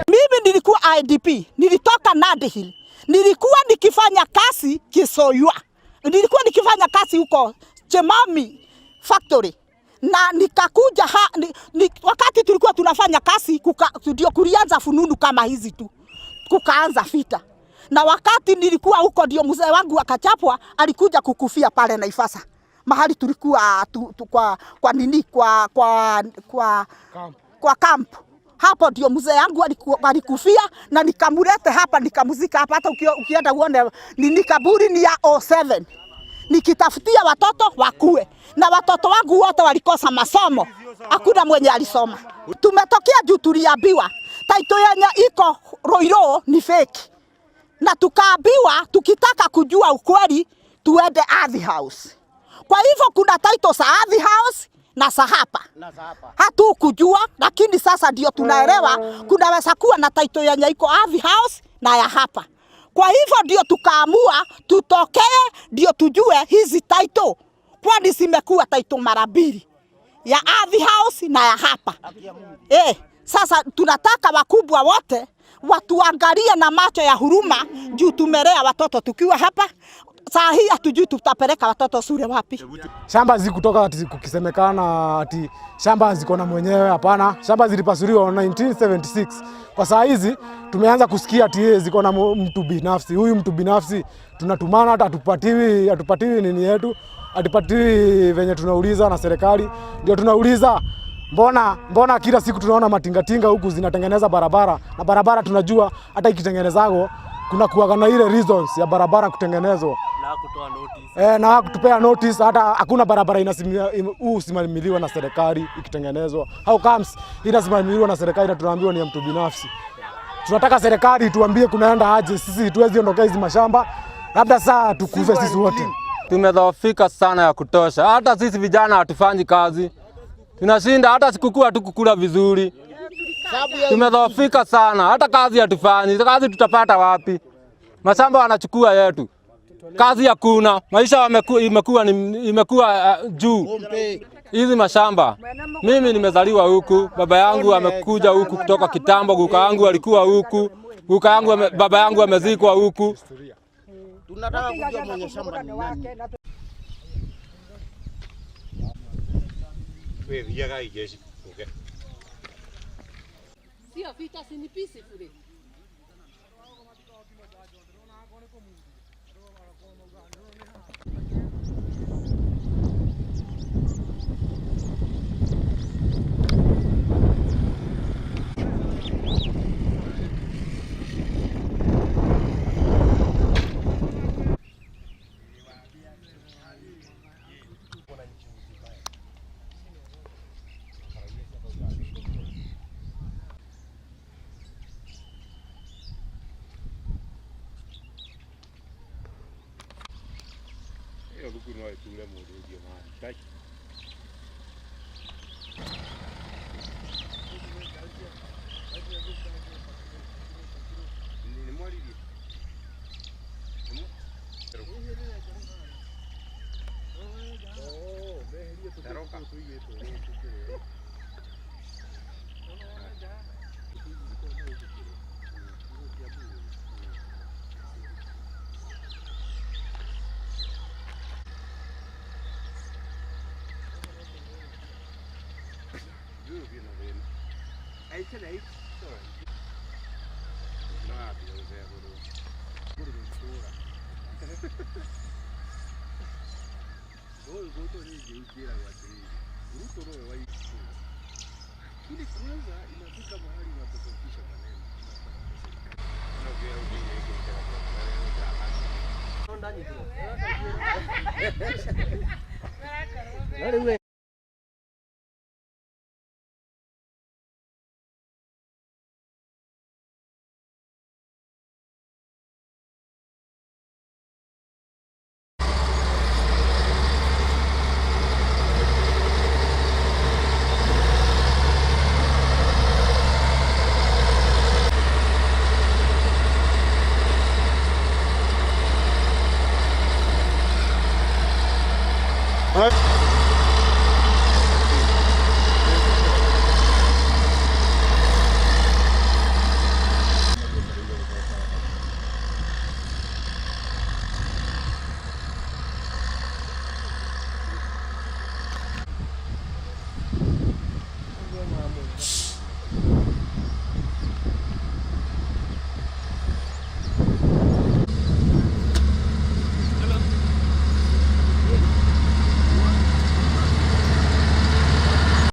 Mimi nilikuwa IDP, nilitoka Nandi Hill. Nilikuwa nikifanya kazi Kisoywa. Nilikuwa nikifanya kazi huko Chemami Factory. Na nikakuja wakati tulikuwa tunafanya kazi ndio kulianza fununu kama hizi tu. Kukaanza vita. Na wakati nilikuwa huko ndio mzee wangu akachapwa, alikuja kukufia pale Naivasha. Mahali tulikuwa kwa nini kwa camp. Hapo ndio mzee yangu alikufia na nikamulete hapa nikamuzika hapa. Hata ukienda uone nini kaburi ni ya 07. Nikitafutia watoto wakue. Na watoto wangu wote walikosa masomo. Hakuna mwenye alisoma. Tumetokea juu tuliambiwa title yenye iko Ruiru ni fake. Na tukaambiwa tukitaka kujua ukweli tuende Ardhi House. Kwa hivyo kuna title za Ardhi House na za hapa. Hatukujua, lakini sasa ndio tunaelewa kunaweza kuwa na title yenye iko Ardhi House na ya hapa. Kwa hivyo ndio tukaamua tutokee ndio tujue hizi title, kwani zimekuwa title mara mbili, ya Ardhi House na ya hapa. Sasa tunataka wakubwa wote watuangalie na macho ya huruma juu tumelea watoto tukiwa hapa. Saa hii hatujui tutapeleka watoto shule wapi. Shamba zikutoka ati kukisemekana ati shamba ziko na mwenyewe, hapana. Shamba zilipasuliwa 1976. Kwa saa hizi tumeanza kusikia ati ziko na mtu binafsi. Huyu mtu binafsi tunatumana, hata hatupatiwi nini yetu, hatupatiwi venye tunauliza na serikali. Ndio tunauliza mbona kila siku tunaona matingatinga huku zinatengeneza barabara, na barabara tunajua hata ikitengenezago kuna kuwaga na ile reasons ya barabara kutengenezwa. Na kutoa notice. Na kutupea notice, hata hakuna barabara inasimamiliwa na serikali ikitengenezwa. How comes inasimamiliwa na serikali na tunaambiwa ni ya mtu binafsi? Tunataka serikali tuambie kunaenda aje, sisi tuwezi ondokea hizi mashamba, labda saa tukufe sisi wote. Tumedhoofika sana ya kutosha. Hata sisi vijana hatufanyi kazi. Tunashinda hata sikukuu hatukukula vizuri. Tumedhoofika sana, hata kazi hatufanyi. Kazi tutapata wapi? Mashamba wanachukua yetu. Kazi hakuna, maisha imekuwa juu. Hizi mashamba, mimi nimezaliwa huku, baba yangu amekuja huku kutoka kitambo, guka yangu alikuwa huku, guka yangu baba yangu amezikwa huku. Tunataka kujua mwenye shamba ni nani. Wewe viaga ijeshi. Okay. Sio vita, si ni peaceful. Cukuru no ĩture mũndũ ũngĩ maĩ. Nĩ mwaririe? Taroka. Lakini kwanza inafika mahali unatofautisha maneno.